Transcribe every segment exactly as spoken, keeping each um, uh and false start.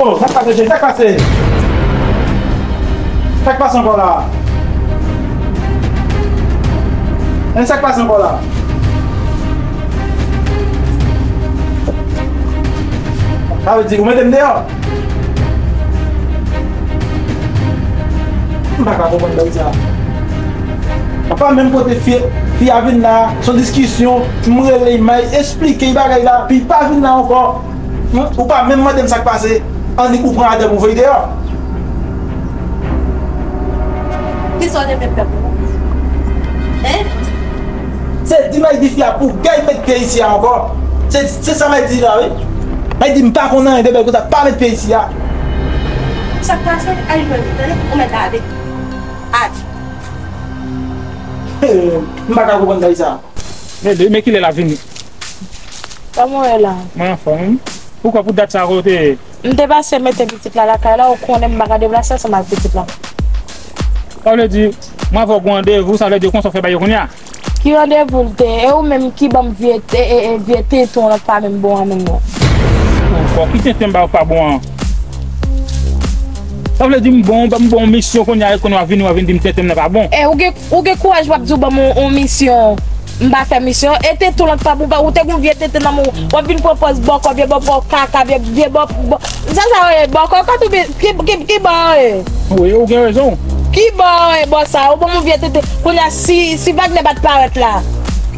Oh, sa k pase, Jay? Sa k pase? Sa k pase ankò la? Hein, sa k pase ankò la? Sa vle di, ou mete m deyò? M pa ka konprann bagay sa. Apa menm kote fi, fi a vin la, se yon diskisyon, m rele, m esplike bagay la, pi pa vin la ankò. Hmm? Ou pa menm mande m sa k pase, annik ou pran Adam ou voye deyò. Kisa w te vle fè pou mwen? Hein? Se di m al di fi a pou Jay mete pye isi a ankò. Se, se sa m al di la, wi. M al di m pa konn anyen de bèl konsa, pa mete pye isi a. Sa k pase? Al jwenn li, tande? Ou mèt ale. Al. M pa ka konprann bagay sa. Men, men kilè l ap vini? Kòman w ye la? Mwen anfòm, wi. Poukò pou dat sa kote? M te pase mete pitit la lakay la, ou konnen m pa ka deplase ansanm ak pitit la. Sa vle di, mwen avè w gen randevou, sa vle di konsa w fè bagay yo kounye a? Ki randevou l te? E ou menm ki ban m vye, e, e, e, vye tenten w nan pa menm bon an menm non. Bon, ki tenten m ba w pa bon an? Sa vle di m bon, m ba w misyon kounye a, e kounye a w ap vini, w ap vin di m tenten m nan pa bon. E ou gen, ou gen kouraj w ap di w ban m yon, yon misyon. M pa fè misyon. E tenten w lan pa bon, ou te gon vye tenten nan men w. W ap vin pran pòz bòkò, vye bòkò kaka, vye, vye bò, bò. Sa, sa w ye? Bòkò, kote w vin, ki, ki, ki bò w ye? Wi, ou gen rezon. Ki bò w ye, bò sa? Ou ban m yon vye tenten. Kounye a, si, si Wagner pa t parèt la,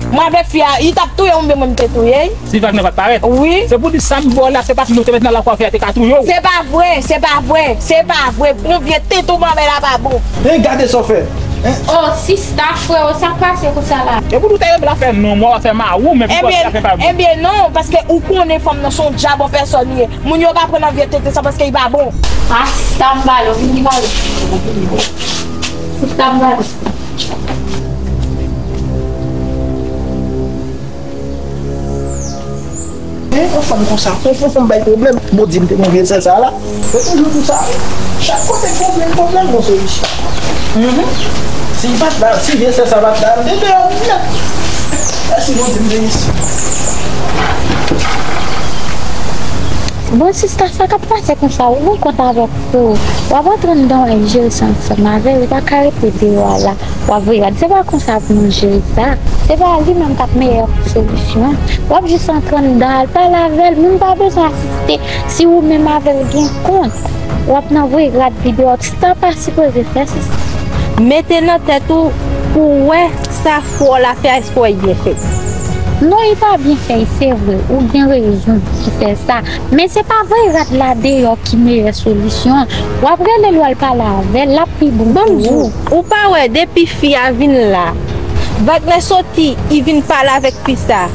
mwen avèk fi a, li t ap touye m oubyen mwen m te touye l. Si Wagner pa t parèt? Wi. Se pou di sa m ba w la, se pa si nou te met nan lakwafi a te ka touye w. Se pa vre, se pa vre, se pa vre. Yon vye tenten w ban m la pa bon. Men gade sa w fè. Hein? Oh, sista, freo, sa k pase konsa la? E pou nou te renmen l ap fè non, mwen w ap fè mawon, men pou kòb li ap fè pa bon. Ebyen, ebyen non, paske ou konnen fanm nan se yon dyab an pèsòn li ye. Moun yo pa pran nan vye tenten sa paske li pa bon. Ah, sista, m ba l, vini ba l. Sista, m ba l. Men, yon fanm konsa, yon fanm bay pwoblèm. Bondye m te gon vye sè sa la. Yo toujou di sa. Chak kote pwoblèm, pwoblèm, gon solisyon. Mhm. Si l pa t la, si vye sè sa pa t la, m te deyò nèt. Mèsi Bondye, m beni. Bon, sista, sa k ap pase konsa? Ou gen kont avèk freo. W ap antre anndan w al jere sa ansanm avè l. Ou pa ka rete deyò a la. W ap voye rad. Se pa konsa pou nou jere sa. Se pa li menm k ap meyè solisyon an. W ap jis antre anndan al pale avè l. Moun pa bezwen asiste. Si ou menm avè l gen kont, w ap nan voye rad pi deyò. Sa pa sipoze fè, sista. Mete nan tèt ou pou w wè sa frè w la fè a, èske w wè l byen fè? Non, li pa byen fè, se vre. Ou gen rezon pou fè sa. Men se pa voye rad la deyò ki meyè solisyon an. W ap rele l, w al pale avè l, l ap pi bon pou ou. Ou pa wè depi fi a vin la, Wagner soti, li vin pale avèk fi sa.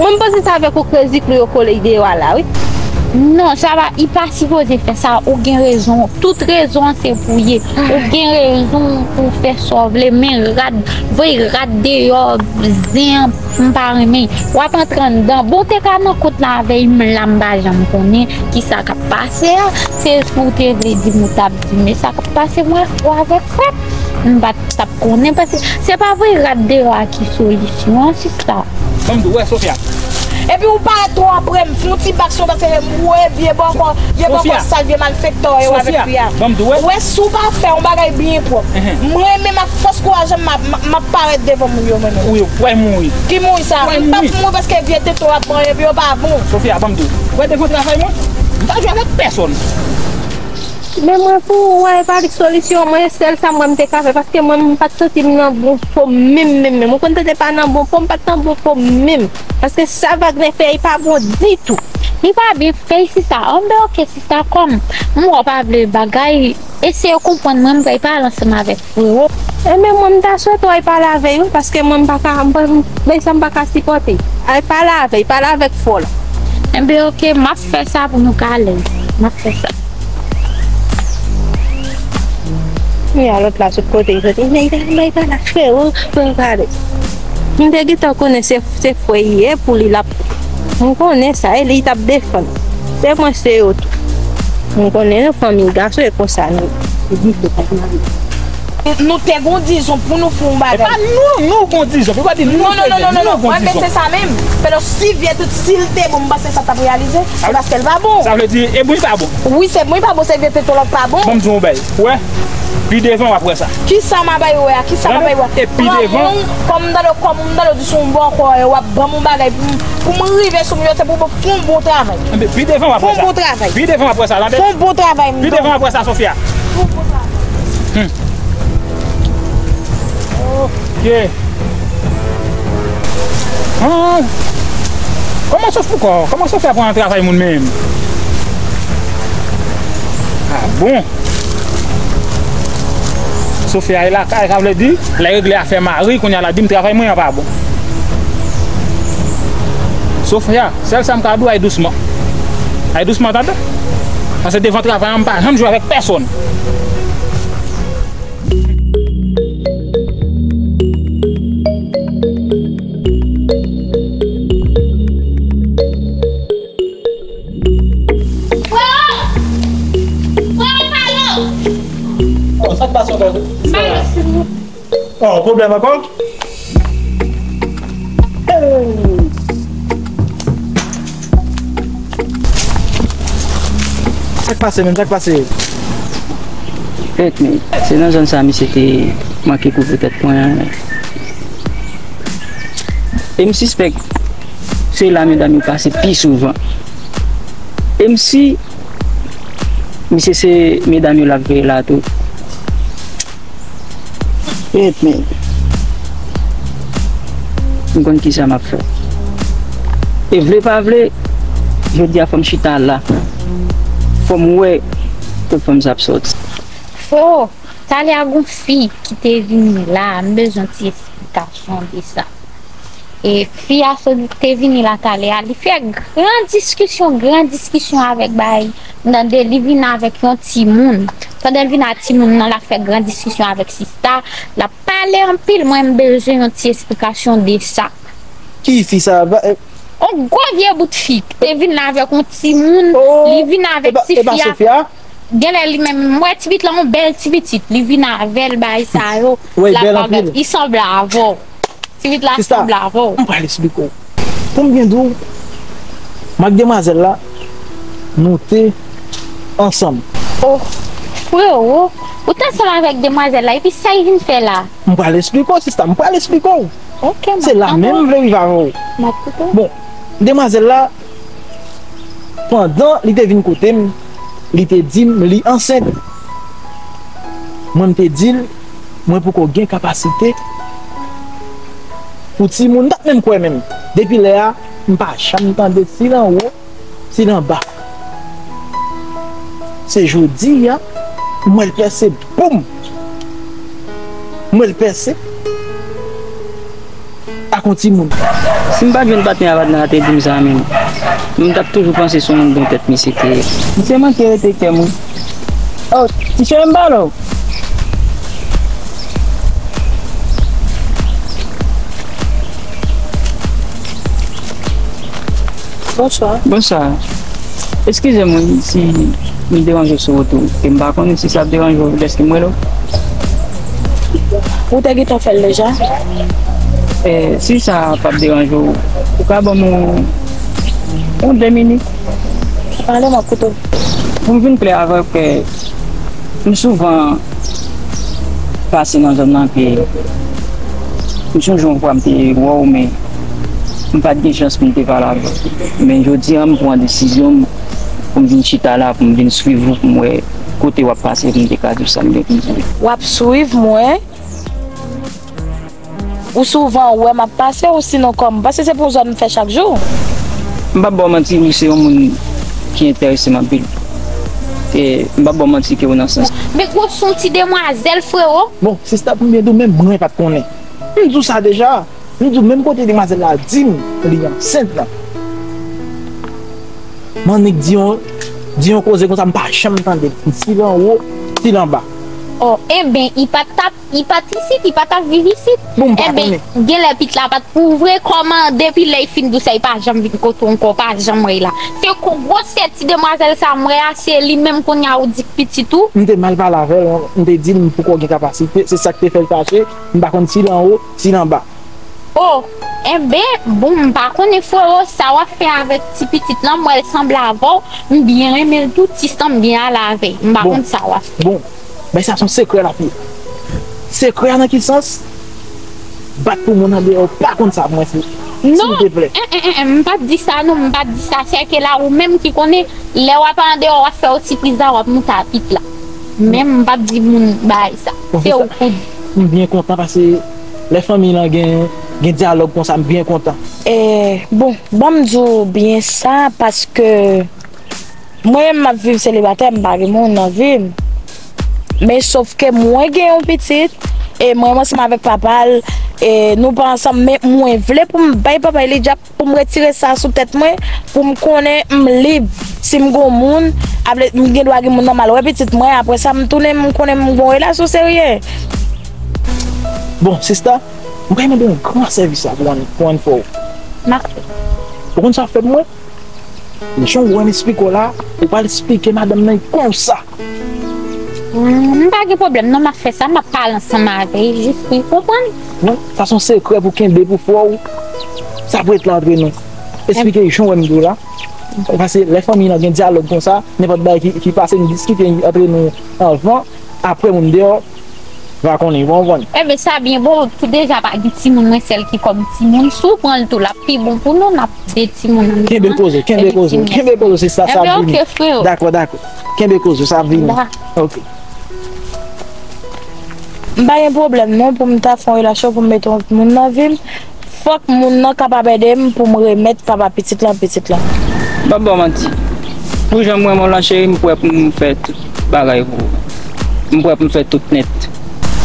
Mwen, m panse se avèk yon krezi klou yo kole l deyò a la, wi. Non, sa pa, li pa sipoze fè sa, ou gen rezon. Tout rezon an se pou ye. Ou gen rezon pou w fè sa w vle, men rad, voye rad deyò, zen an, m pa renmen. W ap antre anndan. Bon, w te ka nan kont la avè l, m la, m pa janm konnen kisa k ap pase a. Se pou w te vle di m, ou t ap di m, men sa k ap pase mwen, ou avèk frè m, m pa t ap konnen, paske se pa voye rad deyò a ki solisyon an, sista. Ban m di w, wè, Sofia. Epi ou parèt twò pre m, fè yon ti bak sou mwen, paske m wè vye bòkò, vye bòkò sal, vye malfektè w ye avèk fi a. Ban m di w, wè. Wè, si w pa fè yon bagay byen pwòp, m renmen, m ap fòs kouraj m, m ap, m ap parèt devan moun yo, mwen menm. Ou wè mouri. Ki mouri sa? M p ap mouri paske vye tenten w ap ban yo, epi yo pa bon. Sofia, ban m di w, wè devan travay mwen, m pa jwe avèk pèsonn. Men mwen pou wè pa li solisyon, mwen sèl sa m wè m te ka fè, paske mwen m pa t santi m nan bon fòm menm, menm, menm. Ou konn tande pa nan bon fòm, m pa t nan bon fòm menm. Paske sa Wagner fè, li pa bon ditou. Li pa byen fè, sista. Anben, oke, sista, kòm m wè w pa vle bagay, eseye konprann mwen, m pral pale ansanm avèk freo. Enben, mwen, m ta swete w al pale avè l, wi, paske mwen, m pa ka, m pa, bagay sa, m pa ka sipòte. Al pale avè l, pale avèk frè w la. Enben, oke, m ap fè sa pou nou ka alèz. M ap fè sa. Kounye a lòt la sot kote l soti. Men, men, men, men, frè, ou, frè, gade. M te gentan konnen se, se frè l ye pou li l ap. M konnen sa, e li t ap defann. Se mwen, se yo tou. M konnen nan fanmi gason e konsa nou ye. Nou te gon dizon pou nou fè yon bagay. E pa nou, nou gon dizon. Fò pa di nou te gon dizon. Non, non, non, non, non, non. Mwen, men se sa menm. Pèdon, si vye tout, si l te bon, m panse sa t ap reyalize. Se paske l pa bon. Sa vle di, e bon, li pa bon. Wi, se bon, li pa bon, se vye tout lòt pa bon. Bon, m di yon bagay. Ou wè? Pi devan, w ap wè sa. Kisa m a bay wè a? Kisa m a bay wè a? E pi devan. Kòm m tande, kòm m tande w di se yon bòkò, w ap ban m yon bagay pou m, pou m rive sou m yo, se pou m fè yon bon travay. Pi devan, w ap wè sa. Fè yon bon travay. Pi devan, w ap wè sa, tande? Fè yon bon travay, m. Pi devan, w ap wè sa, Sofia. Fè yon bon travay. Hmm. Ok. Ah. Kòman Sof-, poukò? Kòman Sofia pran travay moun menm? Ah bon? Sofia e lakay, sa vle di, lè regle afè mari, kounye a l ap di m travay mwen an pa bon. Sofia, sèl sa m ka di w, ay dousman. Ay dousman, tande? Paske devan travay an, m pa janm jwe avèk pèsonn. Oh, sa k pase ankò? Oh, pwoblèm ankò? Hey! Sa k pase menm? Sa k pase? Fèt, men, se nan zòn sa misye te manke kouvri tèt mwen. E m sispèk se la medam yo pase pi souvan. E m si misye se medam yo l ap veye la tou. Fèt, men, m konn kisa m ap fè. E vle pa vle, jodi a fò m chita la. Fò m wè kot fanm sa ap sòti. Fo, talè a gon fi ki te vini la, m bezwen ti esplikasyon de sa. E fi a sot te vini la talè a, li fè gran diskisyon, gran diskisyon avèk bay. M tande li vin avèk yon timoun. Pandan l vin ak timoun nan, l ap fè gran diskisyon avèk sista. L ap pale anpil, mwen m bezwen yon ti esplikasyon de sa. Ki fi sa? Ba, eh, yon gwo vye bout fi. Te vin la avèk yon timoun, oh, li vin avèk ti fi a. Genlè li menm, m wè ti pitit la, yon bèl ti pitit. Li vin avè l, bay sa yo. L ap bèl anpil. Li sanble avè w. Ti pitit la sanble avè w. M pral esplike w. Pou m byen di w, m ak demwazèl la, nou te ansanm. Oh, frewo, ou te ansanm avèk demwazèl la, epi sa l vin fè la? M pral esplike w, sista, m pral esplike w. Ok, m ap tande w. Se la menm m vle rive avè w. M ap koute w. Bon, demwazèl la, pandan li te vin kote m, li te di m li ansent. Mwen, m te di l, mwen poko gen kapasite pou timoun, m pa t menm kwè menm. Depi lè a, m pa janm tande si l anwo, si l anba. Se jodi a, m wè l pèse, boum! M wè l pèse ak yon timoun. Si m pa t jwenn patnè a, patnè a te di m sa menm. M t ap toujou panse se yon moun gen tèt misye te ye. Misye manke rete kè m, wi. Oh, ti cheri, m pale w. Bonswa. Bonswa. Eskize m, wi, si m deranje w sou wout ou. E m pa konnen si sa ap deranje w lèske m rele w. Ou te gentan fè l deja? E, si sa p ap deranje w, ou ka ban m yon, yon de minit? Pale, m ap koute w. Pou m vin klè avè w, ke m souvan pase nan zòn nan, ke m sonje yon fwa m te wè w, men m pa t gen chans pou m te pale avè w. Men jodi a, m pran desizyon m pou m vin chita la, pou m vin swiv ou, pou m wè kote w ap pase, pou m te ka di w sa m gen pou m di w. W ap swiv mwen? Ou souvan wè m ap pase, ou sinon kòman? Paske se pou zòn m fè chak jou. M p ap ba w manti, ou se yon moun ki enterese m anpil. E m p ap ba w manti ke ou nan sans. Men gwo, se yon ti demwazèl, frewo. Bon, sista, pou m byen di w, menm mwen pa t konnen. M di w sa deja. M di w, menm kote demwazèl la di m li ansent lan. M annik di yon, di yon koze konsa, m pa janm tande l. Si l anwo, si l anba. Oh, enben, li pa t ap, li pa t isit, li pa t ap viv isit. Bon, m pa konnen. Enben, genlè pit la pa t pou vre, kòman depi lè li fin di w sa, li pa janm vin kote w ankò, w pa janm wè l la. Se kou gwosè ti demwazèl sa m wè a, se li menm kounye a ou di k pitit ou. M te mal pale avè l, m te di l m poko gen kapasite, se sa k te fè l fache, m pa konn si l anwo, si l anba. Oh, enben, bon, m pa konnen frero, sa w ap fè avèk ti pitit lan, m wè l sanble avè w, m byen renmen l tou, ti san m byen ale avè l, m pa konn sa w ap fè. Bon, bay sa se yon sekrè l ap ye. Sekrè a nan ki sans? Bat pou moun andeyò pa konn sa mwen fè. Non, silteplè. En, en, en, en, m p ap di sa non, m p ap di sa, sèke la ou menm ki konnen, lè w ap andeyò, w ap fè yon sipriz la, w ap moute a pit la. Men m p ap di moun bagay sa. Se ou k pou di. M byen kontan paske lè fanmi lan gen, gen dyalòg konsa, m byen kontan. E, bon, ban m di w byen sa, paske mwen menm m ap viv selibatè, m pa gen moun nan vi m. Men sofke mwen gen yon pitit, e mwen menm ansanm avèk papa l, e nou pa ansanm, men mwen vle pou m bay papa l djab pou m retire sa sou tèt mwen, pou m konnen m lib. Si m gon moun, apre m gen dwa gen moun nan m al wè pitit mwen, apre sa m tounen m konnen m gon relasyon serye. Bon, sista, m pral mande yon gran sèvis la pou w ann, pou w ann fè w. M ap fè. Ou konn sa w ap fè pou mwen? Jan w wè m esplike w la, ou pral esplike madanm nan konsa. M pa gen pwoblèm non, m ap fè sa, m ap pale ansanm avè l, jis pou l konprann. Bon, sa se yon sekrè pou kenbe pou fè w. Sa pou ret la antre nou. Esplike l jan w wè m di w la. Paske lè fanmi lan gen dyalòg konsa, nenpòt bagay ki, ki pase, nou diskite antre nou anvan, apre moun deyò va konnen, w konprann? Enben, sa byen, bon, tou deja pa gen timoun, mwen sèl ki kòm timoun. Si w pran l tou, l ap pi bon pou nou, n ap de timoun an menm. Kenbe koze, kenbe koze, kenbe koze, se sa, sa ap vini. Enben, ok, freo. Dakò, dakò. Kenbe koze, sa ap vini. Ok. M pa gen pwoblèm non pou m ta fè yon relasyon pou m mete yon moun nan vi m. Fòk moun nan kapab ede m pou m remèt papa pitit lan pitit lan. M p ap ba w manti. Pou jan m renmen w lan cheri, m prè pou m fè tout bagay pou ou. M prè pou m fè tout nèt.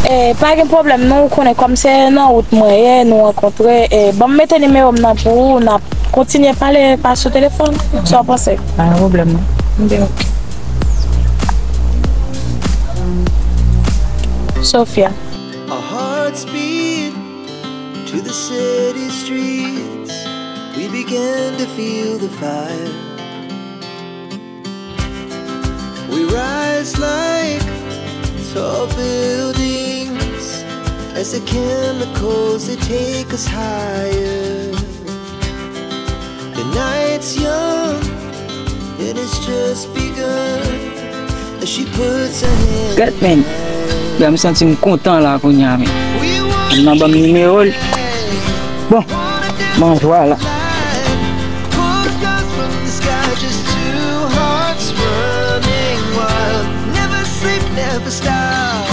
E, pa gen pwoblèm non, ou konnen kòm se nan wout mwen ye, nou rankontre, e, ban m mete nimewo m nan pou ou, n ap kontinye pale pa sou telefòn. Sa w panse? Pa gen pwoblèm non. Enben, ok. Sofia. Our hearts beat to the city streets. We began to feel the fire. We rise like tall buildings as the chemicals, they take us higher. The night's young, and it's just begun. As she puts her hand. Gad men, lè m santi m kontan la kounye a men. M nan ban m nimewo l. Bon, m an jwa la. Calls down from the sky, just two hearts running wild. Never sleep, never stop.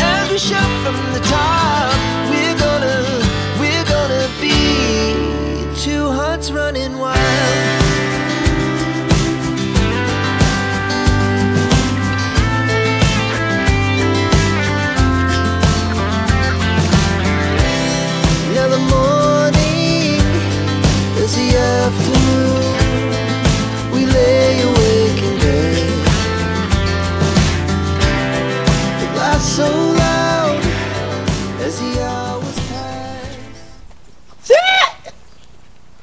As we shout from the top, we're gonna, we're gonna be two hearts running wild. Now the morning is the afternoon. We lay awake in bed. The laughs so loud as the hours pass. Shit!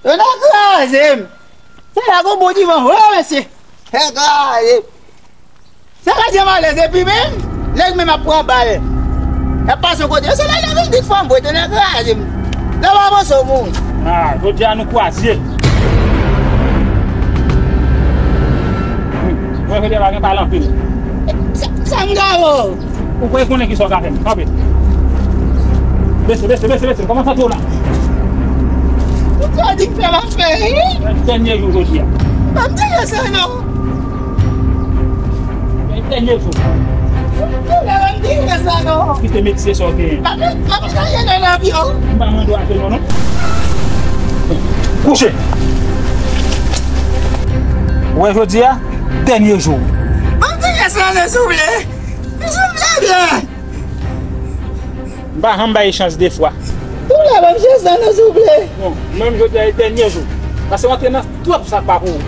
Yo nan kraze m! Se la gon bon divan vre, mesye! Fè kraze! Sa ka di malèz epi menm, nèg menm ap pran bal. Y ap pase yon kote, se la nèg vin di fanm bwè, tonnè kraze m. Lè w avanse w mouri. Ah, jodi a nou kwaze. Mwen jodi a pa gen pale anpil. Sa, sa m gade w. Ou kwè konnen kisa w ka fè m? Kanpe. Bese, bese, bese, bese. Kòman sante w la? Ou te di m fè m ap fè, wi. Dènye jou jodi a. Pa m di yo sa non. Dènye jou. Ou te la pa m di yo sa non. Kite metye sa w genyen. Pa m, pa m gaye nan lòb yo. M pa mande w aje non, non. Kouche. Ou wè jodi a, dènye jou. Pa m di yo sa non, souple. Souple byen. M pa janm bay chans de fwa. Ou la ban m chans la non, souple. Bon, mwen menm jodi a e dènye jou. Paske w antre nan twòp sa k pa pou ou.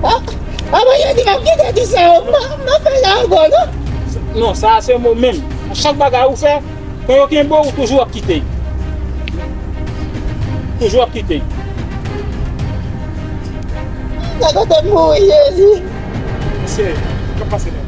Ah, ah, bon, yo di m ap kite di sa yo. M pa, m pa fè sa ankò non. Non, sa a se mo menm. Nan chak bagay ou fè, kan yo kenbe w, ou toujou ap kite. Toujou ap kite. Nèg yo te mouri, Jezi. Mesye, k ap pase la?